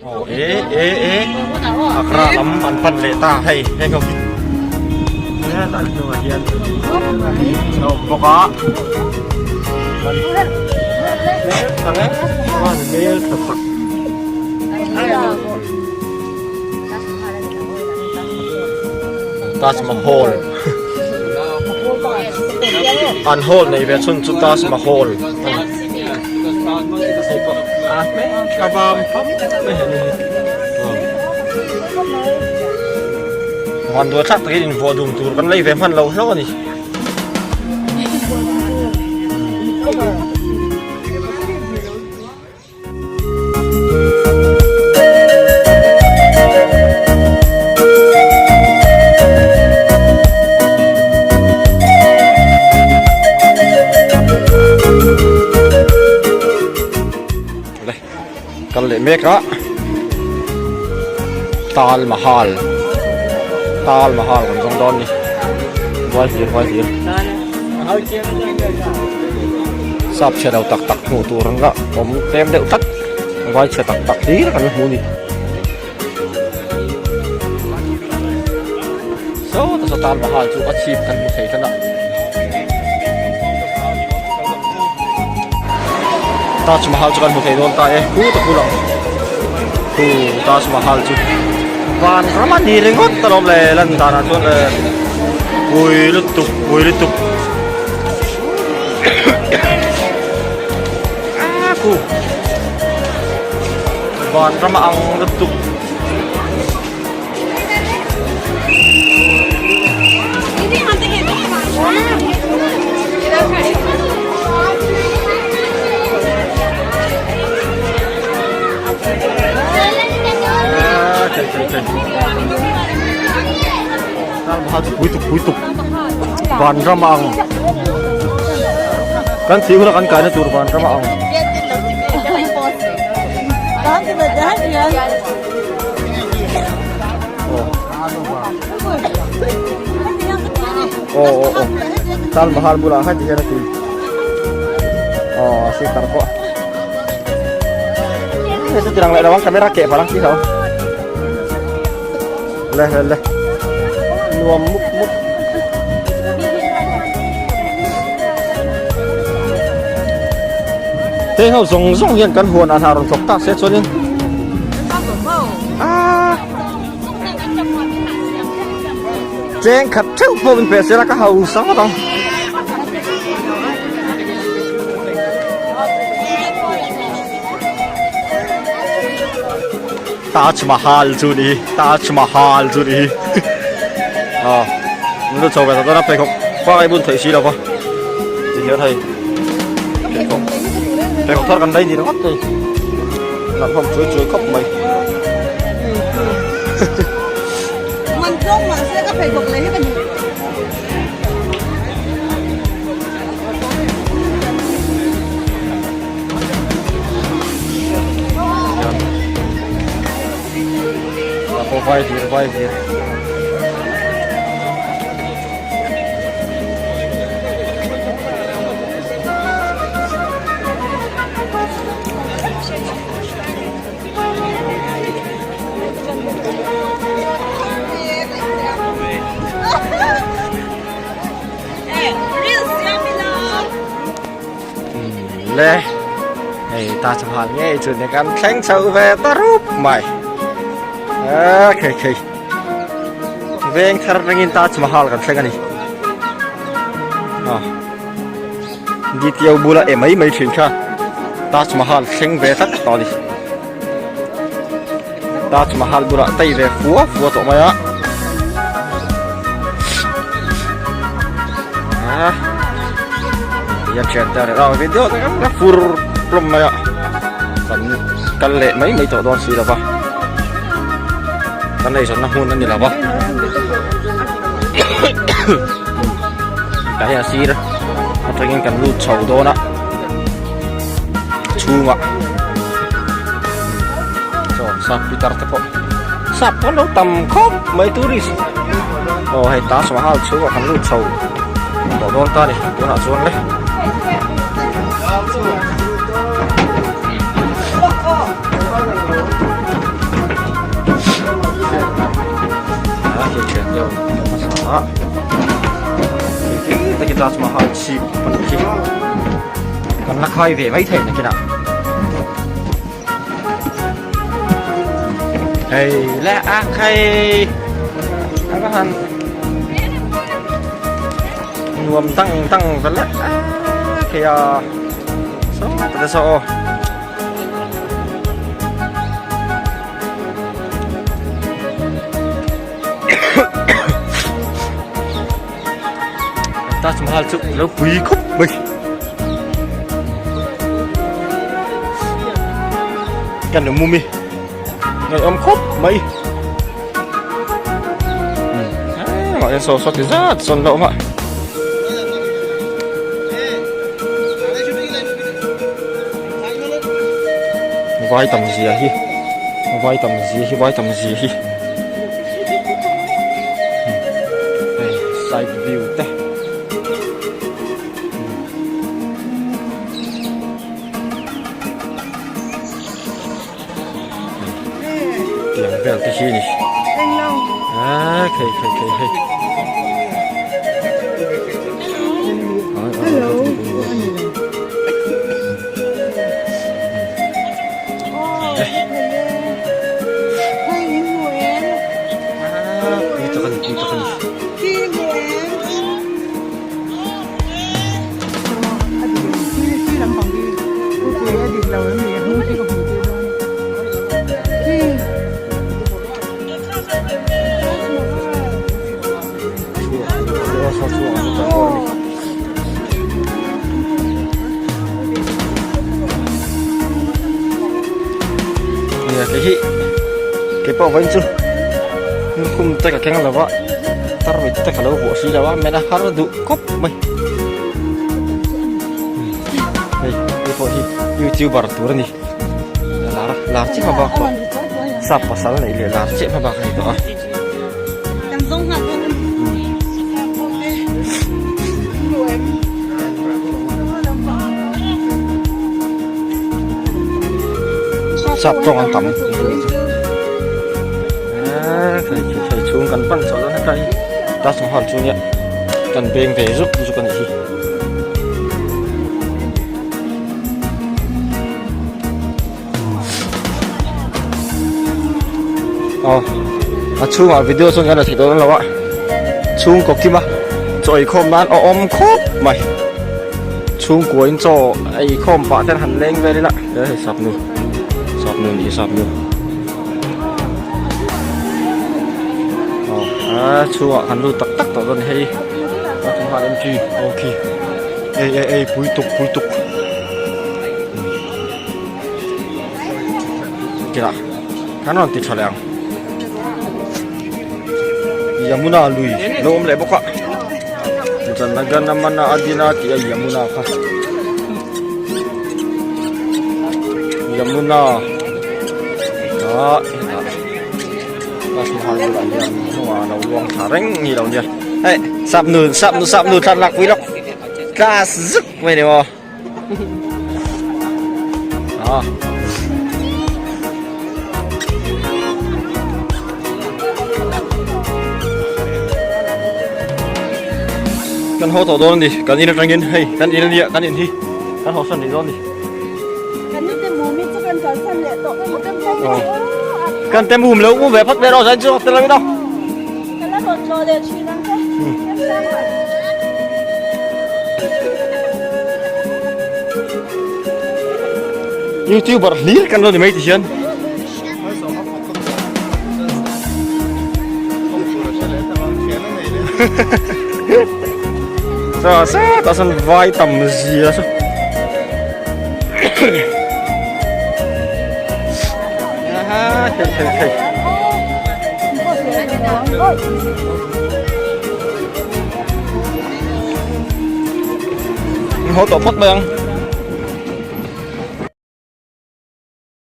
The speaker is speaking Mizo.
Aw e e e Agra lam an pan leh ta hei heng ho hi hetlai hnungah hian a awm bawk a hmel tha tak Taj Mahal an hall nei ve chhun chu Taj Mahal van duah thlak takin invuah dum tur kan lei ve hman lo hlauh a ni. Kal leh mek a Tal Mahal Tal Mahal kan zawng dawn ni vai hlir vai hlir sap chhe lo tak tak hmuh tur ang a awm tlem deuh tlat vai chhe tak tak hlir kan hmu ni saw ta Tal Mahal chu a chhip kan hmu thei tlat a. Taj Mahal chu kan hmu thei dawn ta e khu ta khu lang khu Taj Mahal chu van ram a ni ringawt ta lawm le lan danah chuan le pui lutuk pui lutuk a khu van ram a ang lutuk. Van ram ang kan thih huna kan kaina tur van ram ang. Aw aw aw Tal Mahal bulah khan ti hian a ti aw si tar pawh hei chu tirang leh lo ang camera keh palh ang tih ho le le le nuam mup mup hei ho zawng zawng hian kan huan ah hna rawn thawk tak se chuanin Cheng khat theuh pawh min pe sela ka hausa ngawt ang. Taj Mahal chu ni Taj Mahal chu ni a min lo chho ve ta dawn a pheikhawk pangai bun theih si lo va ti hian hei pheikhawk pheikhawk thar kan lei ni ringawt hei. Nalh hlawm chuai chuai khawp mai. Man tlawng mah se ka pheikhawk lei hi ka duh. Pawh vai hlir vai hlir. Le hei ta chu hal ngei chu ne kan thleng chho ve ta rup mai a khei khei veng thar rengin ta chu mahal kan thleng ani a DTO bula e mai mai thin kha Taj Mahal thleng ve tlat tawh a ni Taj Mahal bulah tei ve fua fua tawh mai a ah hian thian te a video te kan la fur hlawm mai a kan kal leh mai mai tawh dawn si lo va kan eizawnna hmun a ni lo va. Tah hian a sir atangin kan lut chho dawn a chhungah chaw sap pitar te pawh sap pawh an lo tam khawp mai tourist aw hei Taj Mahal chhungah kan lut chho tawh dawn ta a ni tunah chuan le. Ah. Engkim takin Taj Mahal chhip a nih hi. Kan la khai ve mai thei nakinah. Hei le a khai a va han nuam tang tang va le a khi a saw ta saw aw. Taj Mahal chu lo pui khawp mai. Kan lo mumi ngaihawm khawp mai. Mah hian saw saw ti zat sawn lo awm a. Vai tam zia hi vai tam zia hi vai tam zia hi hei side view te tiang vel te hi ni ah khei khei khei hei Hello. Nia kei hi kei pawh vawiin chu lukhum te ka keng lo va tarmit te ka lo vuah si lo a men a har duh khawp mai hei hei pawh hi youtuber tur a ni lar lar chiah hma bak pawh sap pasal neih leh lar chiah hma bak a ni tawh a. Sap tawng an tam thei chhung kan pan chho dawn heta hi Taj Mahal chu nia kan beng ve zuk zuk a nih hi. Aw a chhungah video chuan kan la thei dawn lo a chhungkaw kima chaw eikhawm nan a awm khawp mai chhungkua in chaw eikhawm pah ten han leng vel ila he hei sapnu sapnu ni sapnu aw a chhungah kan lut tak tak tawh dawn hei a chungah entry okay ei ei ei pui tuk pui tuk. Kira kan rawn ti tha leh ang Yamuna lui lo awm leh bawk a Janaganamana Adina tih a Yamuna kha Yamuna ah hetah Taj Mahal bulah hian hnungah a lo luang thla reng ni lo nia hei sap nu sap nu sap nu thlan lak pui lawk class zuk mai ni maw. Ah. Kan haw tawh dawn a ni kan in atangin hei kan in ania kan in hi kan haw san rih dawn a ni. Kan ni te mum hi chu kan kalsan leh tawh Kan te mum lo um ve phawt mai rawh zain chu tel lo in aw. Ka la rawn tlawh leh thin ang che. Youtuber hlir kan lo ni mai ti hian. Sa sa ta san vai tam zia sa. Ha thei thei thei. Haw tawh phawt mai ang.